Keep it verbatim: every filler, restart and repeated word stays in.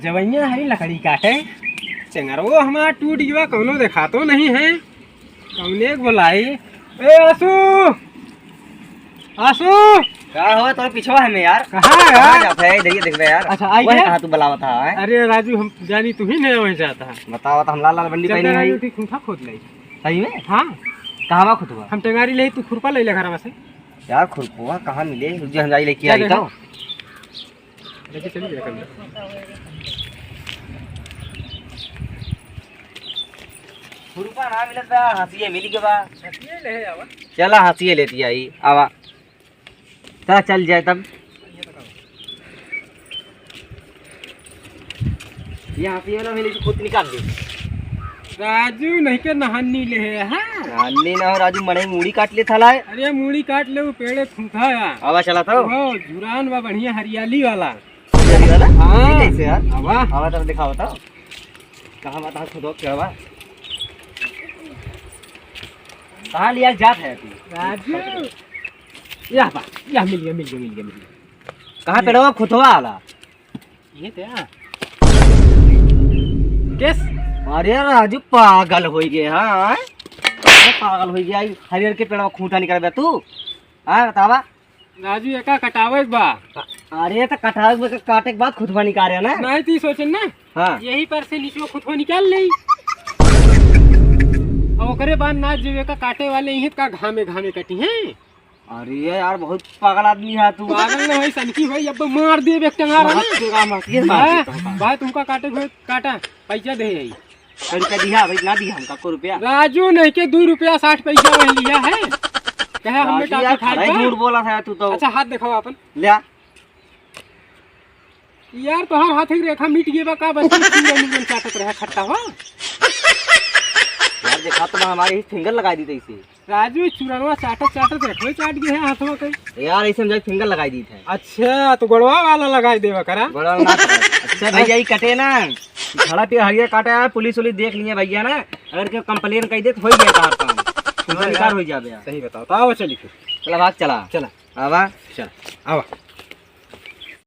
जवइया है लकड़ी काटे, चेंगरवो हमार टूट गवा, कौनो देखातो नहीं है। कौने के बोलाई? ए आसू, आसू। का हो, तोर पिछवा है में यार। कहाँ है कहाँ यार? जाता है, इधर ये देखबे यार। अच्छा, आई वही है? कहाँ तू बुलावा था, हैं? अरे राजू, हम जानी तू ही नहीं वहीं जाता है। बतावा तो, हम लाल लाल बंडी चल पहनी ना है। राजू, ठीक खूंटा खोद ले। सही में? हाँ। कहाँ बा खुतवा? हम टेंगारी ले, तू खुरपा ले ले घरवा से। यार, खुरपवा कहाँ मिले? जो हम जाई लेके जा आई देखा। तो। लेके चली जा कल। खुरपा ना मिलत बा, हंसिए मिल के बा। हंसिए ले आवा। चला, हंसिए लेती आई, आवा। चला, चल जाए तब। ये हंसिए वाला मिले, खुद निकाल दे। राजू, नहीं के नहानी ले है, हाँ? नहानी ना हो राजू, मड़ई मूड़ी काट ले थाला है। अरे मूड़ी काट ले, वो पेड़े फूंका है। आवा चला तो। वो झुरान बा बढ़िया हरियाली वाला। हरियाली वाला? हाँ। ये कैसे यार? आवा। आवा तब दिखावा तो। कहाँ बा, कहाँ खुदवा, क्या बा? कहाँ लिया जात है तू? राजू। यह बा, यह मिल गया, मिल गया, मिल गया, मिल गया। कहाँ पेड़वा खुतवा आला? ये तो यहाँ। केस? अरे राजू, पागल होइ गए, हाँ? अरे पागल होइ गया, हरियर के पेड़वा खूंटा निकालबे तू? हाँ, बतावा। राजू, एका कटावे के बा। अरे, तो कटावे के, काटे के बाद खुतवा निकाले ना। नहीं, ती सोचन ना। हाँ। यही पर से नीचे खुतवा निकाल ले। और ओकरे बाद ना, जो एका काटे वाले, इहे का घामे घामे कटी हैं। अरे यार, बहुत पागल आदमी है तू। पागल ना होई, सनकी होई, अब मार देब एक टंगारा ना। मार देगा, मार, ये मार हाँ, देता हूँ। भाई, तुमका काटे के होई, काटा, पैसा दे आई। सौ रुपया दिहा भाई, ना दिहा हमका को रुपया। राजू, नहीं के दू रुपया साठ पैसा वही लिया है। कहे हमने राजू टाटा यार, खाए खड़ा ही का? झूठ बोला था तू तो। अच्छा, हाथ दिखाओ अपन। ले आ। यार, तोहार हाथ की रेखा मिट गई बा का? बस तू चूरन उरन चाटत रहे, खट्टा हो। यार, देखा तो हमारे ही फिंगर लगा दी थी इसे। राजू, चूरनवा चाटत चाटत रेखा चाट गए है हाथवा के। यार, ऐसे हम जाए फिंगर लगाई दी थे। अच्छा, तो गोड़वा वाला लगाई देवा करा। गोड़वा ना करा। अच्छा भैया, ये कटे ना। खड़ा पे हरियर काटा है, पुलिस उलिस देख लिए भैया ना। अगर कोई कंप्लेन कर दे तो हो गया तार काम। तुमसे हाँ निकार यार। हो जाबे यार। सही बताओ, तो आओ चली फिर। चला भाग चला। चला। आवा। चला, आवा।